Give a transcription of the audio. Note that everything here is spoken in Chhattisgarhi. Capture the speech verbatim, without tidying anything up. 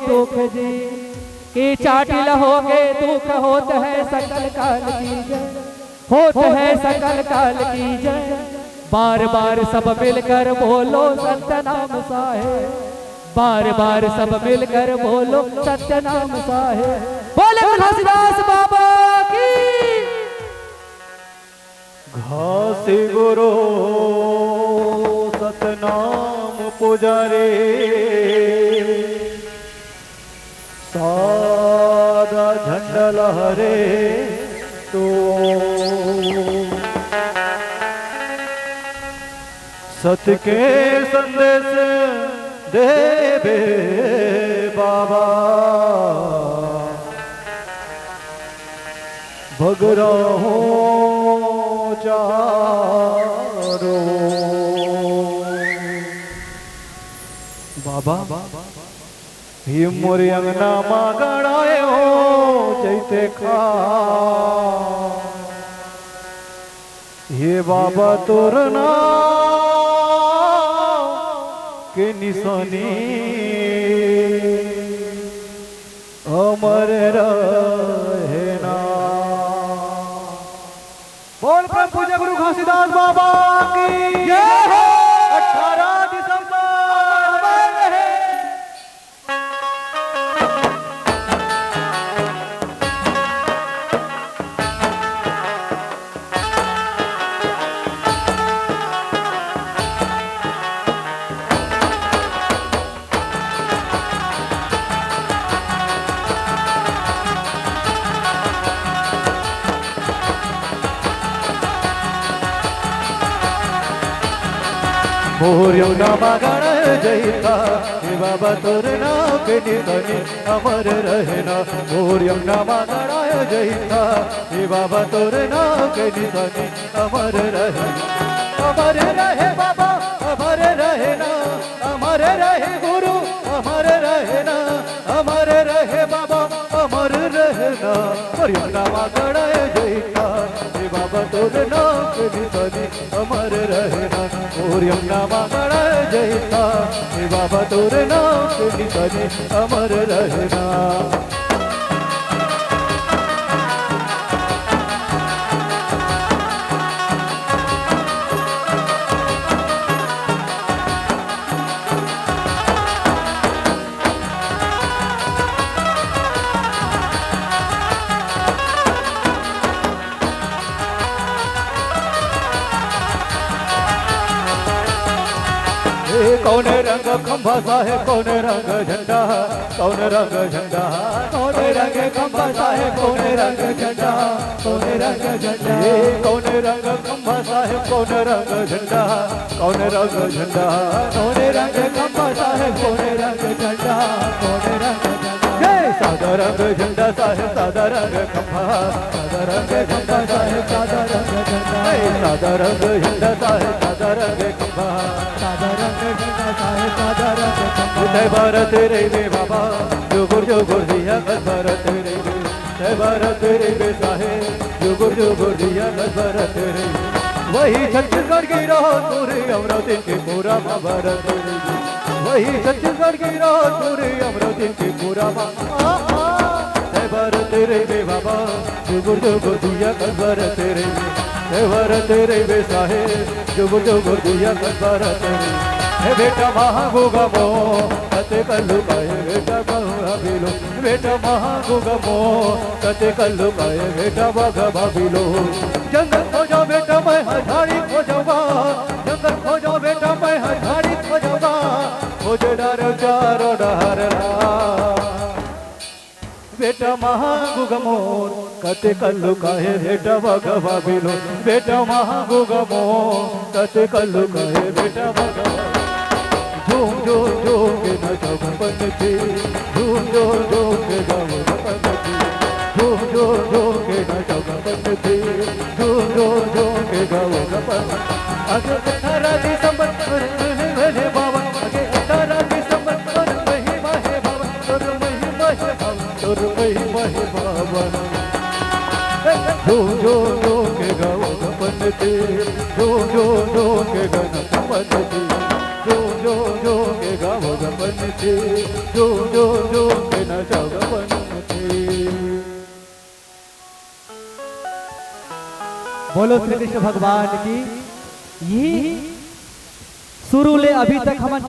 दुख जी, कि चाटिल होगे दुख होत है सकल काल की जय, होत है सकल काल की जय। बार बार सब मिलकर बोलो सत्यनाम साहेब, बार बार सब मिलकर बोलो सत्यनाम साहेब। बोले गुरु घासीदास बाबा की। घासी गुरु सतनाम पुजारी, सादा झंडा लहरे तो सत के संदेश देबे बाबा। बगरा हो चारो बाबा, ये मोर अंगना मा गड़ाए हो जैते खा। ये बाबा तोर नाम के निशानी अमर रहे ना। बोल परम पूज्य गुरु घासीदास बाबा की जय हो। अठारह दिसंबर अमर रहे। मोर अंगना मा गड़ाए जैता, हे बाबा तोर नाम के निशानी अमर रहे ना। मोर अंगना मा गड़ाए जैता, हे बाबा तोर नाम के निशानी अमर रहे, अमर रहे बाबा, अमर रहे ना, अमर रहे गुरु, अमर रहे ना, अमर रहे बाबा, अमर रहे ना। मोर अंगना मा गड़ाए जैता, हे बाबा तोर नाम के निशानी अमर रहे ना। मोर अंगना मा गड़ाए जैता, हे बाबा तोर नाम के निशानी अमर रहे ना। ए, कौन रंग खंभा साहेब, कौन रंग झंडा, कौन रंग झंडा, कौन रंग खंभा साहेब, कौन रंग झंडा, कौन रंग झंडा। ए, कौन रंग खंभा साहेब, कौन रंग झंडा, कौन रंग झंडा, कौन रंग खंभा साहेब, कौन रंग झंडा, कौन रंग झंडा। जय सादा रंग झंडा साहेब, सादा रंग खंभा, सादा रंग खंभा साहेब, सादा रंग झंडा। जय सादा रंग झंडा साहेब, सादा रंग खंभा, सादा रंग झंडा साहेब, सादा रंग खंभा। जय भारत रे वे बाबा, जुगुर जुगुर जिया कर भारत रे वे। जय भारत रे बे साहेब, जुगुर जुगुर जिया कर भारत रे। वही छत्तीसगढ़ की राह तोरे अमरावती के पूरा मा भारत रे। वही छत्तीसगढ़ की राह तोरे अमरावती के पूरा मा। आ, आ। जय भारत रे बे बाबा, जुगुर जुगुर जिया कर भारत रे। जय भारत रे बे साहेब, जुगुर जुगुर जिया कर भारत रे। हे बेटा महागुगमो, कते कल्लू काहे बेटा बहु अबिलो। बेटा महागुगमो, कते कल्लू काहे बेटा बघ भाभिलो। जंगल खोजो बेटा मैं हजारी खोजवा, जंगल खोजो बेटा मैं हजारी खोजवा, खोज डार चारो डहर ला। बेटा महागुगमो, कते कल्लू काहे बेटा बघ भाभिलो। बेटा महागुगमो, कते कल्लू काहे बेटा बघ। झूम झूम झूम के नचो गपन थी, झूम झूम झूम के गाओ गपन थी, झूम झूम झूम के नचो गपन थी, झूम झूम झूम के गाओ गपन। अगे अठारह दिसंबर तोर महिमा हे बाबा, अगे अठारह दिसंबर तोर महिमा हे बाबा, तोर महिमा हे बाबा, तोर महिमा हे बाबा। झूम झूम झूम के गाओ गपन थी, झूम झूम झूम के गन गपन थी। जो जो जो के गावो गपन थी, जो जो जो बोलो श्री कृष्ण भगवान की। ये शुरू ले अभी तक हमन